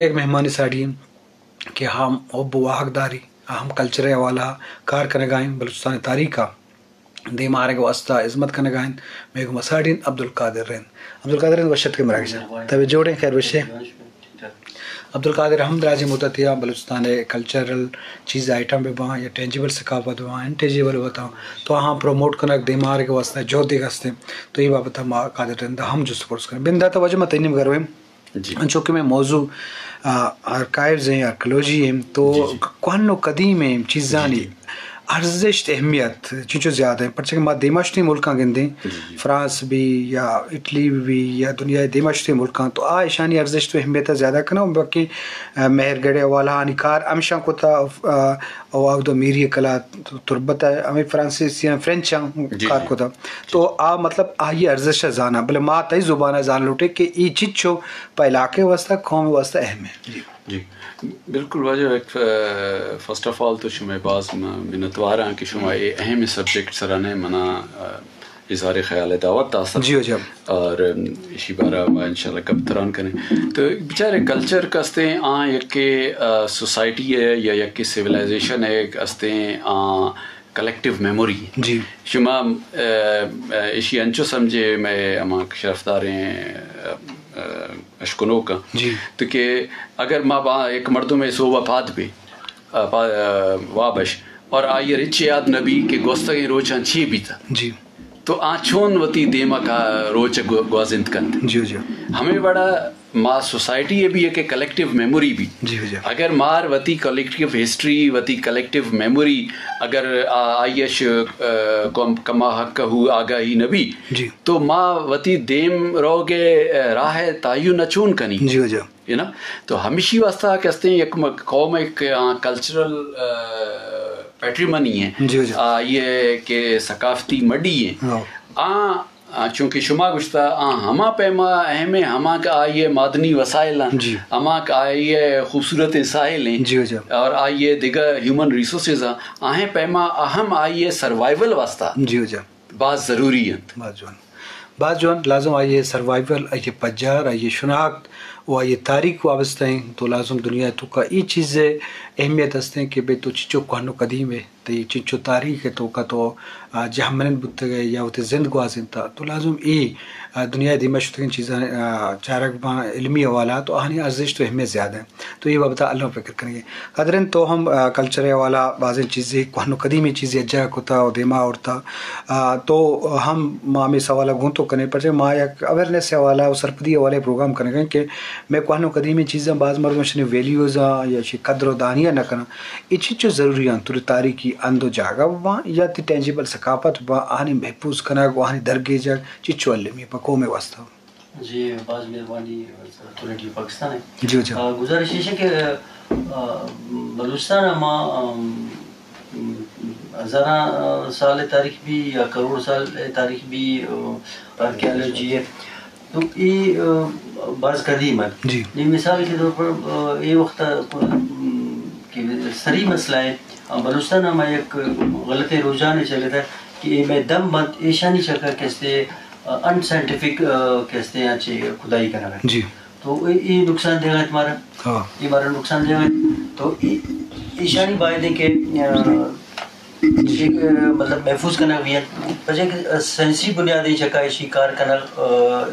یک مہمانی ساڑی ایں کہ ہم حب و واہگ داری، ہم کلچر ءِ حوالہ کار کنگا ایں، بلوچستان ءِ تاریخ ءَ دیما آرگ ءِ واستہ ہزمت کنگا ایں۔ مئے گوما ساڑی ایں عبدالقادر رند۔ عبدالقادر رند، وش اتکے مراگش ءَ۔ تبے جوڑ ایں، خیر وش ئے؟ عبدالقادر، ہم دراجیں مدتے ءَ بلوچستان ءِ کلچرل چیز، آئٹم بہ باں یا ٹینجیبل ثقافت بہ باں، انٹینجیبل بہ باں، تو آہاں پروموٹ کنگ، دیما آرگ ءِ واستہ جہد دیگ است ایں۔ تو اے بابت ءَ ما قادر رند ءَ ہم جست ءُ پرس کنیں۔ بندات ءَ واجہ ما تئی نیمگ ءَ رویں۔ جی۔ انچو کہ مئے موضوع، آ، آرکائیوز ایں، آرکیالوجی ایں، تو جی، جی۔ کوہن و قدیم ایں چیزانی جی، جی۔ ارزشت، اہمیت چنچو زیادہ ایں، پرچہ کہ ما دیما شتیں ملکاں گندیں، جی، جی۔ فرانس بی یا اٹلی بی یا دنیا ءِ دیما شتیں ملکاں، تو آ اشانی ارزشت و اہمیت ءَ زیادہ کناں، و باقی، آ، مہر گڑھ ءِ حوالہ آنی کار ہمشاں کتا، آ، او اودا میری کلا تربت ءَ ہمے فرانسیسیاں، فرینچاں جی، کار جی۔ کتا۔ تو آ مطلب آئی ارزش ءَ زاناں، بلے ما تئی زبان ءَ زان لوٹیں کہ اے چچو پہ علاقے ءِ واستہ، قوم ءِ واستہ اہم ایں۔ جی۔ جی، بالکل واجہ، یک، آ، فرسٹ آف آل تو شمئے باز م-، منتوار آں کہ شما اے اہم سبجیکٹ سرا نے منا، آ، اظہار خیال ءِ دعوت داتا۔ جی واجہ۔ اور، ام، اشی بارہ ما انشاءاللہ گپ تران کنیں۔ تو بچارے کلچر کہ استیں آ یکے، آ، سوسائٹی ءِ یا یکے سیولائزیشن ءِ کہ استیں آ کلیکٹیو میموری۔ جی۔ شما، آ، آ، اشی انچو سمجھے، مئے ہما شرفداریں، آ، آ، اشکنوکاں۔ جی۔ تو کہ اگر ما با یک مردمے سوب ءَ پاد بے، آ، پا-، آ، وابش، اور آئی ءَ ہچ یاد نہ بی کہ گوستگیں روچاں چی بیتا۔ جی۔ تو آ چون وتی دیما کا روچ گو-، گوازینت کنت۔ جی، جی۔ ہمے وڑا ما سوسائٹی ءِ بھی یک کلیکٹیو میموری بھی۔ جی، جی۔ اگر مار وتی کلیکٹیو ہسٹری، وتی کلیکٹیو میموری، اگر آ-، آئی اش، آ، کم-، کما حق ہو آگاہی نہ بی، جی۔ تو ما وتی دیم روگ ءِ، آ، راہ ءِ تعین چون کنی؟ جی، جی۔ ہے نا؟ تو ہمیشی واسطہ کہ استیں یک م-، قوم ایک، آ، کلچرل، آ، پیٹریمنی ہے۔ جی، جی۔ آ، یہ کہ ثقافتی مڈی ہے۔ ہاں۔ آ، آ، چونکہ شما گوشتا، آ، ہما پیما اہم ہے، ہما کہ آئی معدنی وسائل ہیں، جی۔ ہما کہ آئی خوبصورت ساحل ہیں، جی، جی۔ اور آئی دگہ ہیومن ریسورسز ہیں، آہیں پیما اہم آئی سروائیول واسطہ۔ جی، جی۔ باز ضروری انت۔ باز جوان۔ باز جوان، لازم آئی ءِ سروائیول، آئی ءِ پجار، آئی ءِ شناخت و آئی ءِ تاریخ وابستہ ایں، تو لازم دنیا ءِ توکا اے چیز ءِ اہمیت است ایں کہ بھئی تو چنچو کوہن و قدیم ئے، تئی چنچو تاریخ ءِ توکا تو، آ، جہمنند بوتگ ئے یا وتی زند گوازینتا، تو لازم اے، آ، دنیا ءِ دیما شتگیں چیزاں، آ، چارگ باں علمی حوالہ تو آہانی ارزشت و اہمیت زیادہ ایں۔ تو اے بابت ءَ الم فکر کنگے۔ قادر رند، تو ہم، آ، کلچر ءِ حوالہ بازیں چیزے، کوہن و قدیمیں چیزے اجا کتا و دیما آورتا۔ آ، تو ہم ما ہمے سوال ءَ گوں تو کنیں، پرچہ ما یک اویئرنس ءِ حوالہ و سرپدی ءِ حوالہ ءَ پروگرام کنگ ءَ ایں کہ مئے کوہن و قدیمیں چیزاں باز مردم اشانی ویلیوز ءَ یا اشی قدر و دانی ءَ نہ کناں۔ اے چنچو ضروری انت، تو تاریخی ہند و جاگہ بہ باں یا تی ٹینجیبل ثقافت بہ باں، آہانی محفوظ کنگ و آہانی درگیجگ چنچو المی پہ قوم ءِ واستہ؟ جی، باز مہربانی، تو ریڈیو پاکستان ہے۔ جی، جی۔ آ، گزارش ایش ہے کہ، آ، بلوچستان ءَ ما، آ، ہزاراں سال ءِ تاریخ بھی یا کروڑ سال ءِ تاریخ بھی، آ، آرکیالوجی ہے۔ تو اے، آ، باز قدیم ہے۔ جی۔ یہ مثال کے طور پر، آ، اے وقت، آ، کہ سری مسئلہ ہے، آ، بلوچستان ءَ ما یک غلط رجحان چلے تھا کہ اے مئے دم بنت، ایشانی چکا کستے ان سائنٹیفک، آ، کہ ہستے آ چے کھدائی کنگ ءَ۔ جی۔ تو اے، اے نقصان دیگ ءَ مارا۔ ہاں۔ اے مارا نقصان دیگ ءَ۔ تو اے، ایشانی باید ہے کہ، آ، جی۔ ایک، آ، مطلب محفوظ کنگ بیت۔ پچے کہ سائنسی بنیادی چکا ایشی کار کنگ، آ،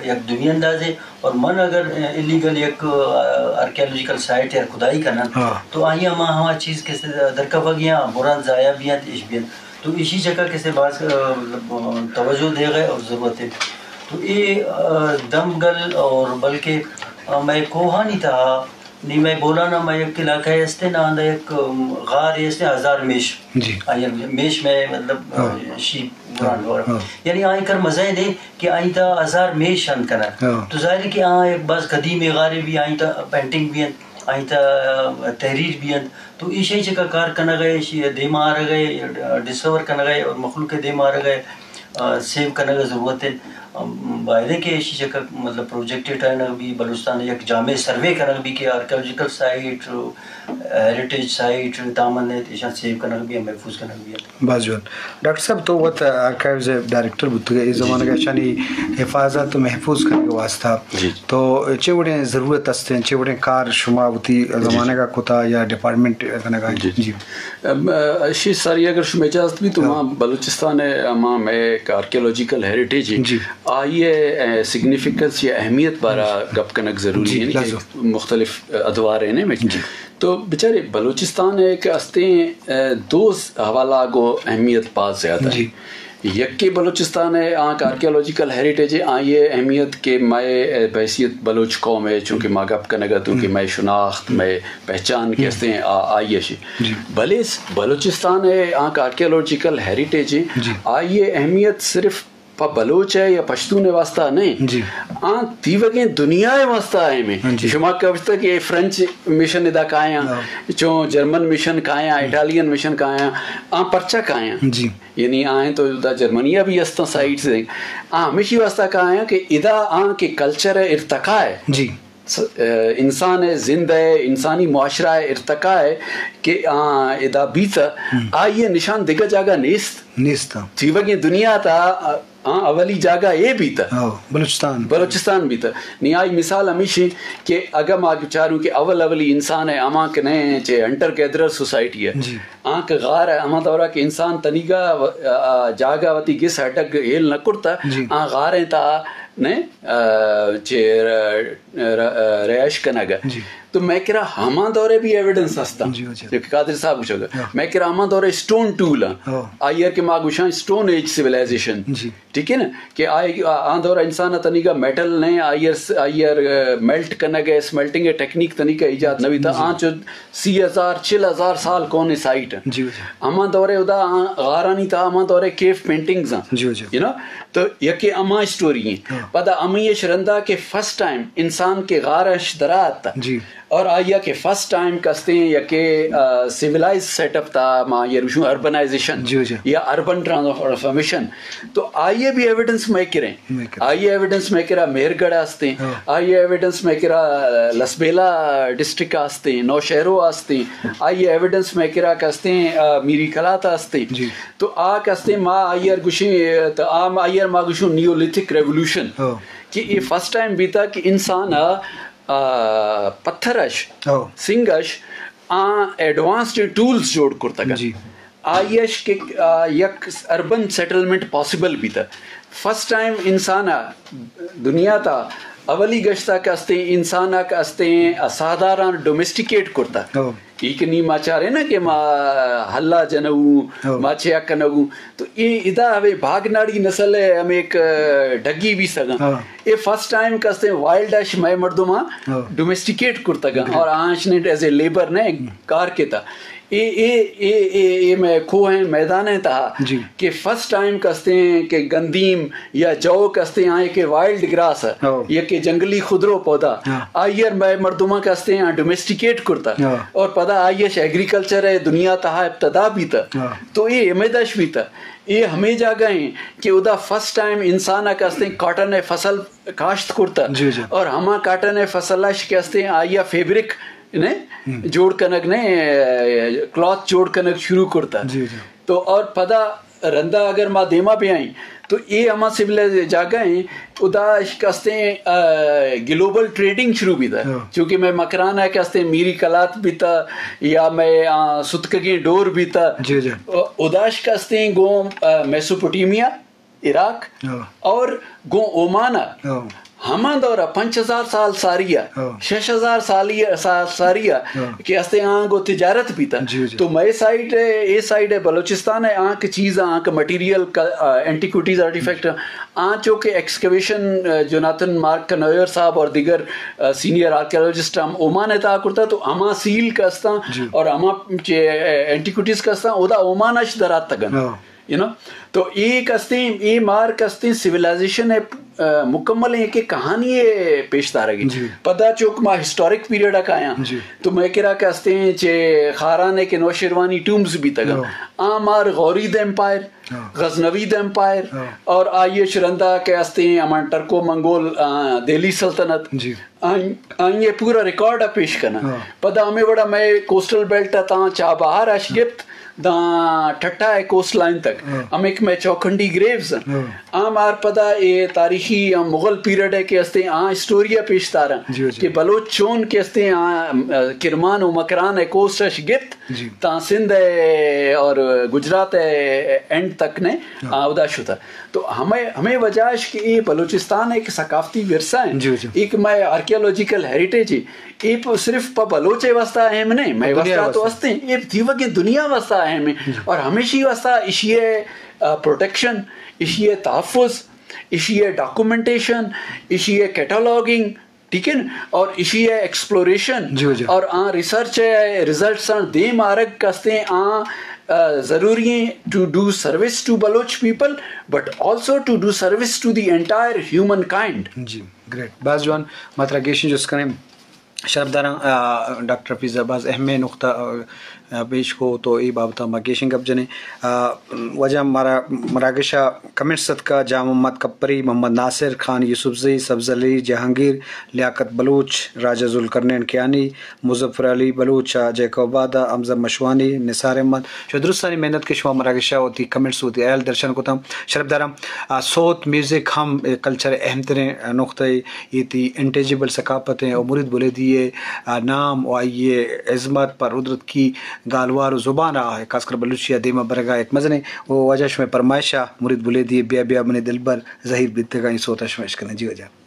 یک دنیا انداز ہے۔ اور من اگر، آ، ایلیگل یک، آ، آرکیالوجیکل سائٹ یا کھدائی کنن، ہاں۔ تو آئی ہما، ہما چیز کہ سے درکپگ یا بران ضائع بیت، ایش بیت۔ تو ایشی چکا کسے باز، آ، مطلب، آ، توجہ دیگ ءِ اور ضرورت ہے۔ تو اے، آ، دمگل اور بلکہ، آ، مئے کوہانی تہا، نی مئے بولان ءَ مئے یک علاقہ ہستے نا، آندا یک، آ، غار ہستے ہزار میش۔ جی۔ آ، یعنی میش مئے مطلب، آ، ہاں۔ شیپ ہاں۔ گرانڈ اور ہاں۔ یعنی آئی کر مزہ نہیں کہ آئی تا ہزار میش ہند کنن۔ ہاں۔ تو ظاہر ہے کہ آ یک باز قدیمی غارے بھی آئی تا پینٹنگ بھی انت، آئی تا تحریر بھی انت۔ تو ایشی چکا کار کنگ ءَ، ایشی دیما آرگ ءَ، ڈسکور کنگ ءَ اور مخلوق ءِ دیما آرگ ءَ، آ، سیو کنگ ءِ ضرورت ہے۔ باید ہے کہ ایشی چکر مطلب پروجیکٹ ٹائنگ بی، بلوچستان یک جامع سروے کنگ بی کہ آرکیالوجیکل سائٹ، ہیریٹیج سائٹ، دامن ایشان سیو کنگ بی، محفوظ کنگ بی۔ باز جوان۔ ڈاکٹر صاحب، تو وت آرکائیوز ڈائریکٹر بوتگ، اے زمانگ اشانی حفاظت و محفوظ کنگ واسطہ تو چے وڑیں ضرورت است، چے وڑیں کار شما وتی زمانگ کتا یا ڈپارٹمنٹ کنگا؟ جی۔ اشی ساری اگر شما اجازت بی تو ما بلوچستان ہما مئے آرکیالوجیکل ہیریٹیج آئی سگنیفیکنس یا اہمیت بارا گپ کنگ ضروری ہے کہ مختلف ادوار ہیں۔ تو بچارے بلوچستان ہے کہ استیں دو حوالہ گو اہمیت باز زیادہ ہے۔ یکے بلوچستان ہے آنک آرکیالوجیکل ہیریٹیج ہے، آئی اہمیت کہ مئے بحیثیت بلوچ قوم ہے، چونکہ ما گپ کنگا تو کہ مئے شناخت، مئے پہچان کہ استیں آئی ہے۔ بلے بلوچستان ہے آنک آرکیالوجیکل ہیریٹیج ہے، آئی اہمیت صرف پہ بلوچ ء یا پشتون ء واسطہ نہ، آ تیوگیں دنیا ء واسطہ اہم ہے۔ شما کہ گوشتگ کہ فرنچ مشن ادا کایاں، چون جرمن مشن کایاں، اٹالین مشن کایاں، آ پرچا کایاں؟ یعنی آئیں تو ادا جرمنی ء بھی استاں سائٹس ہیں۔ آ ہمیشی واسطہ کایاں کہ ادا آ کہ کلچر ء ارتقا ہے۔ انسان ء زند ء انسانی معاشرہ ء ارتقا ء کہ آ ادا بیت، آئی ء نشان دگہ جاگہ نیست۔ نیست۔ تیوگیں دنیا تا آ اولی جاگہ اے بیت۔ بلوچستان۔ بلوچستان بیت۔ نی آئی مثال ہمیشی کہ اگہ ما چاروں کہ اول اولی انسان ء ہما کہ نئے چہ ہنٹر گیدرر سوسائٹی ء، آ کہ غار ء ہما دورہ کہ انسان تنیگا جاگہ وتی گس ہڈگ ہیل نہ کرتا، آ غاریں تا نئے چہ رہائش کنگ ء۔ تو مئے کرا ہما دور ء بھی ایویڈنس ہستاں۔ جی، جی۔ کہ قادر صاحب گوشگ ء۔ مئے کرا ہما دور ء اسٹون ٹول آں۔ آئی ء کہ ما گوشاں اسٹون ایج سیولائزیشن۔ ٹھیک ہے نا؟ کہ آئی، آ، آ دور ء انسان ء تنیگا میٹل نے، آئی ء، آئی ء میلٹ کنگ ء، سمیلٹنگ ء ٹیکنیک تنیگا ایجاد نہ بیتا۔ آ چو سی ہزار، چل ہزار سال کون سائٹ۔ جی، جی۔ ہما دور ء ادا آ غارانی تہا ہما دور ء کیف پینٹنگز آں۔ جی، جی۔ You know? تو یکے ہما اسٹوری ہیں۔ پدا ہمیں اش رندا کہ فرسٹ ٹائم انسان کے غار اش درات۔ جی۔ اور آئی ء کہ فرسٹ ٹائم کستیں یکے، آ، سیولائز سیٹ اپ تا ما یہ رشوں اربنائزیشن یا اربن ٹرانسفارمیشن۔ تو آئی ء بھی ایویڈنس مئے کریں۔ آئی ء ایویڈنس مئے کرا مہرگڑھ آستیں۔ آئی ء ایویڈنس مئے کرا، آ، لسبیلہ ڈسٹرکٹ آستیں، نوشہرو آستیں۔ آئی ء ایویڈنس مئے کرا کستیں، آ، میری کلات آستیں۔ تو آ کستیں ما آئی ء گوشیں، تو آ ما آئی ء ما گوشوں نیولیتھک ریولوشن۔ کہ یہ فرسٹ ٹائم بیتا کہ انسان آ، آ، پتھر اش، سنگ اش، آ ایڈوانسڈ ٹولز جوڑ کرتگ۔ آئی اش کہ، آ، یک اربن سیٹلمنٹ پاسبل بیتا۔ فرسٹ ٹائم انسان آ دنیا تا اولی گشتا کہ استیں انسان آ کہ استیں ساہداراں ڈومیسٹیکیٹ کرتا۔ ای کہ نی ما چارے نا کہ ما ہلا جنگوں، ما چیا کنگوں، تو اے ادا ہمیں بھاگ ناڑی نسل ہے، ہمیں ایک ڈگی بھی سگا۔ اے فرسٹ ٹائم کستیں وائلڈ اش مئے مردماں ڈومیسٹیکیٹ کرتگا اور آنچ نے ایز اے لیبر نے کار کیتا۔ اے، اے، اے، اے، اے مئے کوہ ہیں، میدان ہیں تہا کہ فرسٹ ٹائم کستیں کہ گندیم یا جو کستیں آئے کہ وائلڈ گراس ہے، یا کہ جنگلی خضرو پودا، آئی ار مئے مردماں کستیں آ ڈومیسٹیکیٹ کرتا اور پدا آئی اش ایگریکلچر ہے دنیا تہا ابتدا بیتا۔ تو اے ہمیں دش بیتا۔ اے ہمیں جاگہ ہیں کہ ادا فرسٹ ٹائم انسان کستیں کاٹن ہے فصل کاشت کرتا۔ اور ہما کاٹن ہے فصل اش کستیں آئی فیبرک نے جوڑ کنگ نے، کلاتھ جوڑ کنگ شروع کرتا۔ تو اور پدا رندا اگر ما دیما بیائیں تو اے ہما سول جاگہ ہیں، ادا اش کستیں، آ، گلوبل ٹریڈنگ شروع بیتا۔ چونکہ مئے مکران ہے کستیں میری کلات بیتا یا مئے، آ، ستکگیں ڈور بیتا۔ ادا اش کستیں گوں، آ، میسوپوٹیمیا، عراق اور گوں اومان ء ہما دور ء پنچ ہزار سال ساری ء، شش ہزار سالی ء، سا-، ساری ء کہ استے آنگو تجارت بیتا۔ تو مئے سائیڈ ء، اے سائیڈ ء بلوچستان ء آنک چیز آنک مٹیریل ک-، آ، اینٹیکوٹیز آرٹیفیکٹ آنچو کہ ایکسکیویشن، آ، جوناتھن مارک کنوئر صاحب اور دیگر، آ، سینئر آرکیالوجسٹ ہم اومان ء تہا کرتا تو ہما سیل کستاں اور ہما چے، آ، اینٹیکوٹیز کستاں اودا اومان اش دراتگن۔ یو نو، تو اے کستیں، اے مار کستیں سیولائزیشن ء مکمل ایں کہ کہانی ءَ پیش دارگ ءَ۔ پدا چوک ما ہسٹورک پیریڈ ءَ کایاں، تو مئے کرا کہ استیں چہ خاران ءَ کہ نوشیروانی ٹومبز بیتگ، آ مار غوری دا ایمپائر، غزنوی دا ایمپائر، اور آئی ءَ چہ رندا کہ استیں ہما ٹرکو منگول، آ، دہلی سلطنت، آئی ءِ پورا ریکارڈ ءَ پیش کناں۔ پدا ہمے وڑا مئے کوسٹل بیلٹ ءَ تاں چابہار اش گپت داں ٹھٹھا ءِ کوسٹ لائن تک، ہمے کہ مئے چوکنڈی گریوز انت۔ آ مار پدا اے تاریخی یا مغل پیریڈ ءَ کہ استیں آ ہسٹوری ءَ پیش داراں کہ بلوچ چون کہ استیں آ، آ، کرمان و مکران ءِ کوسٹ اش گپت تاں سندھ ءَ اور گجرات ءِ اینڈ تک نے آ اودا شتہ۔ تو ہمے، ہمے وجہ اش کہ اے بلوچستان ءِ ایک ثقافتی ورثہ ہیں، اے کہ مئے آرکیالوجیکل ہیریٹیج ہے، اے پ-، صرف پہ بلوچ ءِ واسطہ اہم نہیں، مئے واسطہ تو ہستیں، اے تیوگیں دنیا واسطہ اہم ہے۔ اور ہمیشی واسطہ اشی ءِ، آ، پروٹیکشن، اشی ءِ تحفظ، اشی ءِ ڈاکومنٹیشن، اشی ءِ کیٹالاگنگ، ٹھیک ہے نا؟ اور اشی ءِ ایکسپلوریشن اور آ ریسرچ ءِ ریزلٹس آں دیم آرگ کستیں آ، آ، ضروری ہیں to do service to Baloch people, but also to do service to the entire human kind. جی، گریٹ۔ باز جوان، ما ترا گیشیں جست کنیں۔ شرپداراں، آ، ڈاکٹر حفیظ ءَ باز اہمیں نقطہ، آ، آ، پیش کو تو اے بابت ءَ ما گیشیں گپ جنیں۔ آ، واجہ مارا مراگش ءَ کمنٹس اتکا، جان محمد کپری، محمد ناصر، خان یوسفزئی، سبز علی جہانگیر، لیاقت بلوچ، راجہ ذوالقرنین کیانی، مظفر علی بلوچ ءَ جیکب آباد ءَ، حمزہ مشوانی، نثار احمد۔ شما درستانی محنت کہ شما مراگش ءَ وتی کمنٹس وتی ہیال درشان کتاں۔ شرپداراں، آ، سوت میوزک ہم، اے، کلچر ءِ اہم تریں، آ، نقطہ اے، اے تئی انٹیجیبل ثقافت ایں اور مرید بلیدی ءِ، آ، نام و آئی ءِ عظمت پر ادرتکی گالوار و زبان ءَ، خاص کر بلوچی ءَ دیما برگ ءَ یک مزنیں و واجہ شمئے پرمائش ءَ مرید بلیدی ءِ بیا بیا منی دلبر زہیر بیتگ ءَ ایں سوت ءَ شما اشکنیں۔ جی واجہ۔